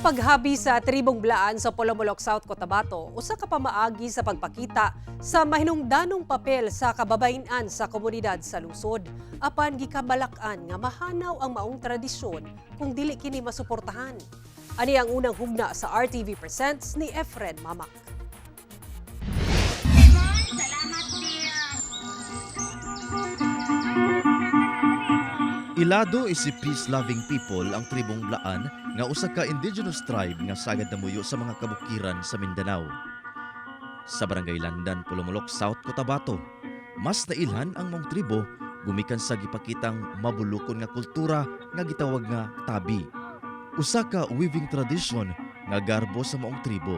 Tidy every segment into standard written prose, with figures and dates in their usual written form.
Ang paghabi sa tribong Blaan sa Polomolok, South Cotabato, usa ka pamaagi sa pagpakita sa mahinungdanong papel sa kababayen-an sa komunidad sa lungsod. Apan gikabalak-an nga mahanaw ang maong tradisyon kung dili kini masuportahan. Ani ang unang hugna sa RTV Presents ni Efren Mamak. Ilado isip peace-loving people ang tribong Blaan nga usa ka indigenous tribe nga sagad namuyo sa mga kabukiran sa Mindanao. Sa Barangay Landan, Polomolok, South Cotabato, mas nailhan ang maong tribo gumikan sa gipakitang mabulukon nga kultura nga gitawag nga tabi. Usa ka weaving tradition nga garbo sa maong tribo.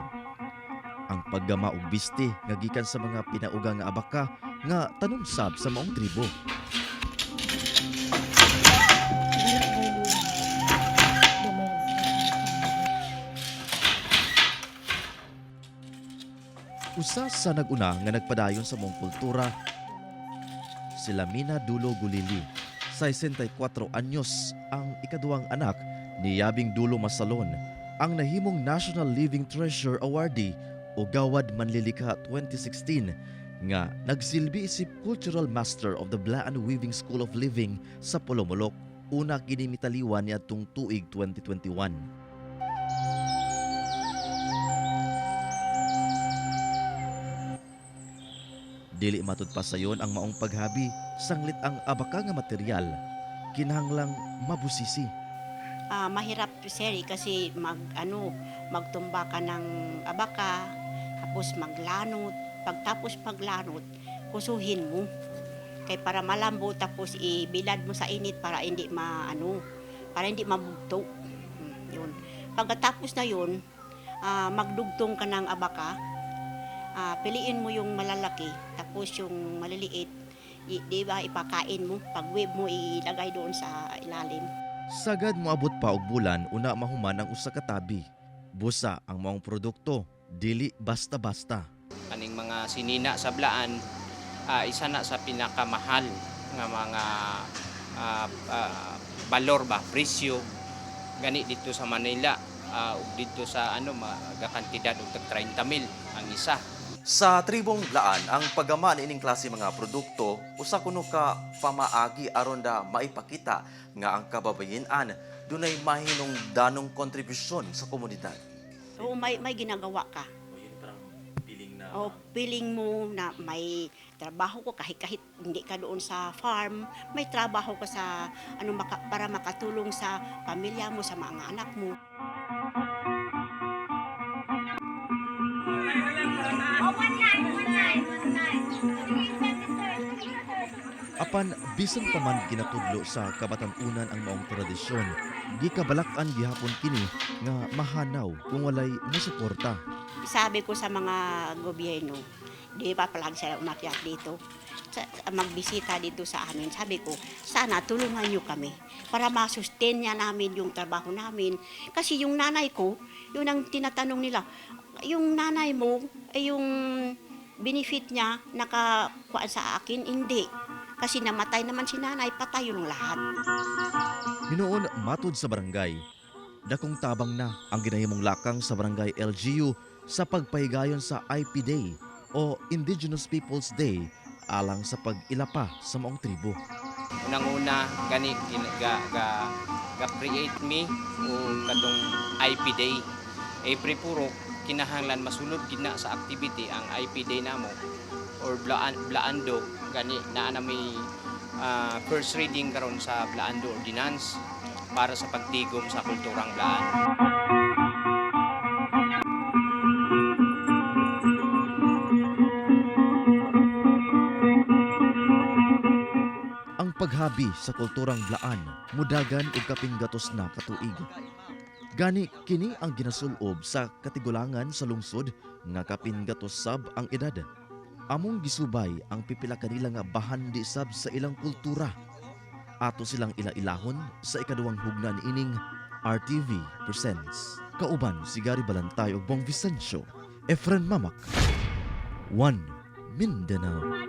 Ang paggama og biste nga gikan sa mga pinauga nga abaka nga tanom sab sa maong tribo. Usa sa nag-una nga nagpadayon sa maong kultura, sila Mina Dulo Gulili. 64 anyos ang ikaduhang anak ni Yabing Dulo Masalon, ang nahimong National Living Treasure Awardee o Gawad Manlilikha 2016 nga nagsilbi isip Cultural Master of the Blaan Weaving School of Living sa Polomolok. Una kini mitaliwan niadtong tuig 2021. Dili matud pa sayon ang maong paghabi, sanglit ang abaka nga material kinahanglang mabusisi. Mahirap, sir, eh, kasi mag ano, magtumba ka ng abaka, tapos maglanot. Pagtapos paglanot, kusuhin mo. Kay para malambot, tapos ibilad mo sa init para hindi maano, para hindi mabugto. Yun. Pagkatapos na yun, magdugtong ka ng abaka. Piliin mo yung malalaki, tapos yung maliliit, di ba ipakain mo, pag wave mo ilagay doon sa ilalim. Sagad moabot pa og bulan una mahuman ang usa ka tabi. Busa ang maong produkto, dili basta-basta. Aning mga sinina sa Blaan, isa na sa pinakamahal nga mga balor ba, presyo gani dito sa Manila, ug dito sa ano magakantidad og tag 30 mil ang isa. Sa tribong Blaan, ang paggama niining klase mga produkto usa kuno ka pamaagi aron da maipakita nga ang kababayen-an dunay mahinungdanong kontribusyon sa komunidad. Oo, may ginagawa ka. O feeling mo na may trabaho ko kahit kahit hindi ka doon sa farm, may trabaho ka sa ano para makatulong sa pamilya mo, sa mga anak mo. Apan bisan pa man ginatudlo sa kabatan-unan ang maong tradisyon, gikabalak-an gihapon kini nga mahanaw kung walay mosuporta. Sabi ko sa mga gobyerno, di ba palagi sila umakyat dito, magbisita dito sa amin. Sabi ko, sana tulungan nyo kami para masustain niya namin yung trabaho namin. Kasi yung nanay ko, yun ang tinatanong nila, yung nanay mo, ay yung benefit niya nakakuan sa akin, hindi. Kasi namatay naman si nanay, patay yung lahat. Hinuon matud sa barangay, dakong tabang na ang ginahimong lakang sa barangay LGU sa pagpahigayon sa IP Day o Indigenous Peoples Day alang sa pag-ilapa sa maong tribo. Unang-una gani ga, ga, ga create me o katong IP Day. Every purok kinahanglan masulod gid na sa activity ang IP Day namo or Blaan, Blaando gani naa na may first reading karon sa Blaando Ordinance para sa pagtigom sa kulturang Blaan. Ang paghabi sa kulturang Blaan mudagan og kapin gatos na katuig. Gani kini ang ginasulob sa katigulangan sa lungsod nga kapin gatos sab ang edad. Among gisubay ang pipila kanila nga bahandi sab sa ilang kultura. Ato silang ila-ilahon sa ikaduhang hugna niining RTV Presents. Kauban si Gary Balantay ug Bong Vicencio, Efren Mamak. One Mindanao.